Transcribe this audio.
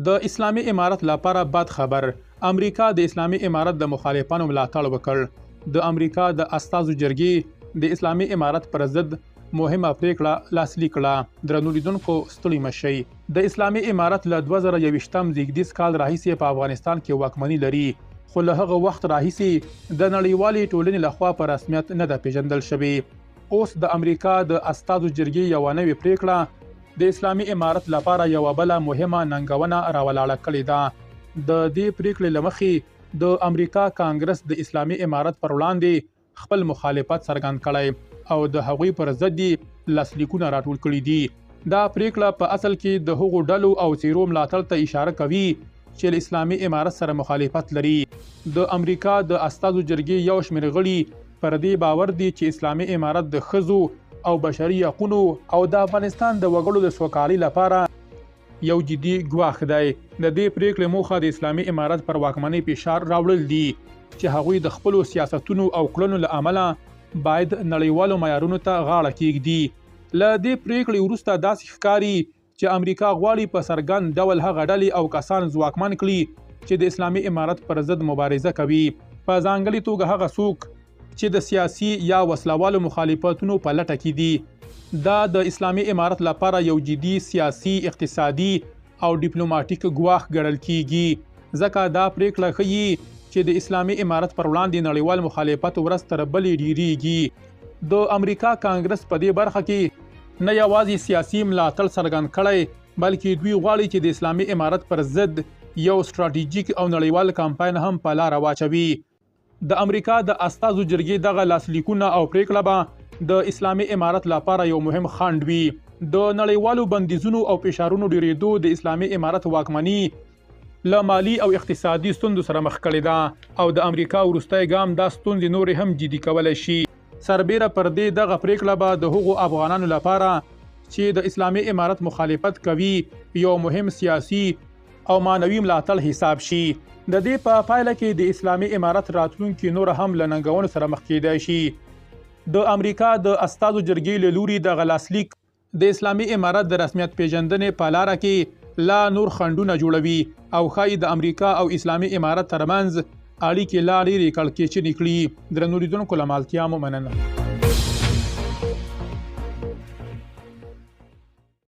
د اسلامي امارت لپاره بد خبر، امریکا د اسلامي امارت د مخالفانو ملاتړ وکړ. د امریکا د استازو جرګې د اسلامي امارت پر ضد مهمه پریکړه لاسلیک کړه. درنو لیدونکو، ستړي مه شئ. د اسلامي امارت له 2021 زیږدیز کال راهیسې په افغانستان کې واکمني لري، خو له هغه وخت راهیسې د نړیوالې ټولنې لخوا په رسمیت نه ده پیژندل شوې. اوس د امریکا د استازو جرګې یوه نوې پریکړه د اسلامي امارت لپاره یوه بله مهمه ننګونه راولاړه کړې ده. د دې پریکړې له مخې د امریکا کانګرس د اسلامي امارت پر وړاندې خپل مخالفت څرګند کړی او د هغوی پر ضد یې لاسلیکونه راټول کړي دي. دا پریکړه په اصل کې د هغو ډلو او څیرو ملاتړ ته اشاره کوي چې له اسلامي امارت سره مخالفت لري. د امریکا د استازو جرګې یو شمېر غړي پر دې باور دي چې اسلامي امارت د ښځو او بشري حقونو او د افغانستان د وګړو د سوکالۍ لپاره یو جدي ګواښ دی. د دې پریکړې موخه د اسلامي امارت پر واکمنۍ فشار راوړل دي چې هغوی د خپلو سیاستونو او کړنو له امله باید نړیوالو معیارونو ته غاړه کیږدي. له دې پریکړې وروسته داسې ښکاري چې امریکا غواړي په څرګند ډول هغه ډلې او کسان ځواکمن کړي چې د اسلامي امارت پر ضد مبارزه کوي، په ځانګړې توګه هغه څوک چې د سیاسي یا وسلهوالو مخالفتونو په لټه کې دي. دا د اسلامي امارت لپاره یو جدي سیاسي، اقتصادي او ډیپلوماټیک ګواښ ګڼل کیږي، ځکه دا پریکړه ښيي چې د اسلامي امارت پر وړاندې نړیوال مخالفت ورځ تر بلې ډیریږي. د امریکا کانګرس په دې برخه کې نه یوازې سیاسي ملاتړ څرګند کړی، بلکې دوی غواړي چې د اسلامي امارت پر ضد یو ستراتیژیک او نړیوال کمپاین هم په لاره واچوي. د امریکا د استازو جرګې دغه لاسلیکونه او پریکړه به د اسلامي امارت لپاره یو مهم خنډ وي. د نړیوالو بندیزونو او فشارونو ډیریدو د اسلامي امارت واکمني له مالي او اقتصادي ستونزو سره مخ کړې ده او د امریکا وروستی ګام دا ستونزې نورې هم جدي کولی شي. سربیره پر دې، دغه پریکړه به د هغو افغانانو لپاره چې د اسلامي امارت مخالفت کوي یو مهم سیاسي او معنوي ملاتړ حساب شي. د دې په پایله کې د اسلامي امارت راتلونکي نور هم له ننګونو سره مخ کیدای شي. د امریکا د استازو جرګې له لوري دغه لاسلیک د اسلامي امارت د رسمیت پیژندنې په لاره کې لا نور خنډونه جوړوي او ښايي د امریکا او اسلامي امارت ترمنځ اړیکې لا ډېرې کړکېچنې کړي. درنو لیدونکو، له مالتیا مو مننه.